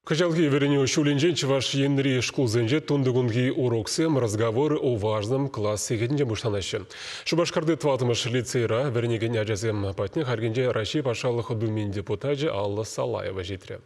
Кӑҫалхи вӗренӳ ҫулӗнчен Чӑваш Енри шкулсенче тунтикунхи уроксем «Разговоры о важном» класс сехетӗнче пуҫланаҫҫӗ. Шупашкарти тӑваттӑмӗш лицейра вӗренекен ачасем патне хальхинче Раҫҫей Патшалӑх Думин депутачӗ Алла Салаева ҫитрӗ.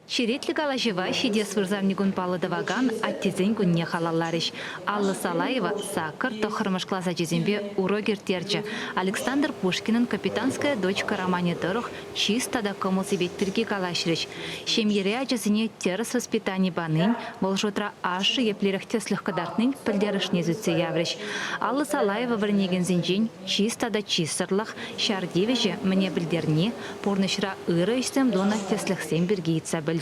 Черетлӗ калаҫӑва ҫитес вырсарникун паллӑ тӑвакан Аттесен кунне халалларӗҫ. Алла Салаева саккӑр тӑххӑрмӗш класс ачисемпе урок ирттерчӗ. Александр Пушкинӑн «Капитанская дочка» романӗ тӑрӑх чыс тата кӑмӑл-сипет пирки калаҫрӗҫ. Ҫемьере ачасене тӗрӗс воспитани панин, вӑл шутра ашшӗ еплерех тӗслӗх кӑтартнин пӗлтерӗшне сӳтсе яврӗҫ. Алла Салаева вӗренекенсенчен чыс тата чыссӑрлӑх, ҫар тивӗҫӗ мӗне пӗлтерни, пурнӑҫра ырӑ ӗҫсем тунӑ тӗслӗхсем пирки ыйтса пӗлчӗ.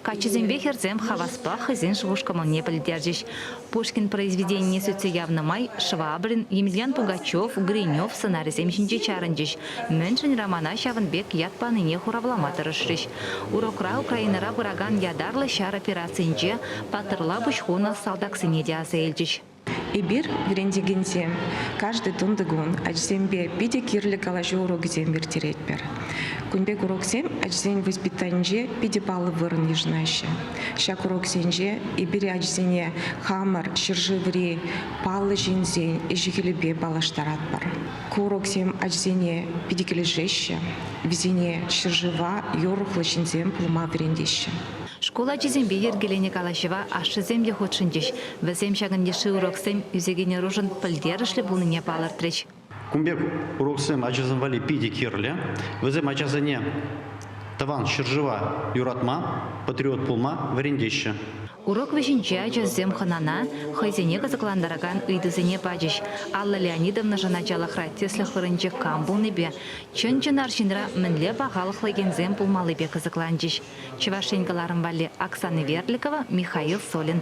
Каччӑсемпе хӗрсем хаваспах хӑйсен шухӑш-кӑмӑлне пӗлтерчӗҫ. Пушкин произведенине сӳтсе явнӑ май Швабрин, Емельян Пугачев, Гринев сӑнарӗсем ҫинче чарӑнчӗҫ. Мӗншӗн романа ҫавӑн пек ят панине хуравлама тӑрӑшрӗҫ. Урокра Украинӑра пыракан ятарлӑ ҫар операцийӗнче паттӑрла пуҫ хунӑ салтаксене те аса илчӗҫ. Эпир, вӗрентекенсем, каждый тунтикун ачасемпе питӗ кирлӗ калаҫу урокӗсем ирттеретпӗр. Кун пек уроксем ачасен воспитанинче питӗ паллӑ вырӑн йышӑнаҫҫӗ. Ҫак уроксенче эпир ачасене хамӑр ҫӗршыври паллӑ ҫынсен ӗҫӗ-хӗлӗпе паллаштаратпӑр. Ку уроксем ачасене питӗ килӗшеҫҫӗ, вӗсене ҫӗршыва юрӑхлӑ ҫынсем пулма вӗрентеҫҫӗ. Шкул ачисемпе йӗркеленӗ калаҫӑва ашшӗсем те хутшӑнчӗҫ. Вӗсем ҫакӑн йышши уроксем ӳсекен ӑрушӑн пӗлтерӗшлӗ пулнине палӑртрӗҫ. Кун пек уроксем ачасем валли питӗ кирлӗ. Вӗсем ачасене тӑван ҫӗршыва юратма, патриот пулма вӗрентеҫҫӗ. Урок вӗҫӗнче ачасем хӑнана хӑйсене кӑсӑклантаракан ыйтусене пачӗҫ. Алла Леонидовнӑшӑн ачалӑхра тӗслӗх вырӑнче кам пулнипе, чӑн-чӑн арҫынра мӗнле пахалӑхлӑ енсем пулмаллипе кӑсӑкланчӗҫ. Чӑваш Ен кӑларӑм валли Оксана Верликова, Михаил Солин.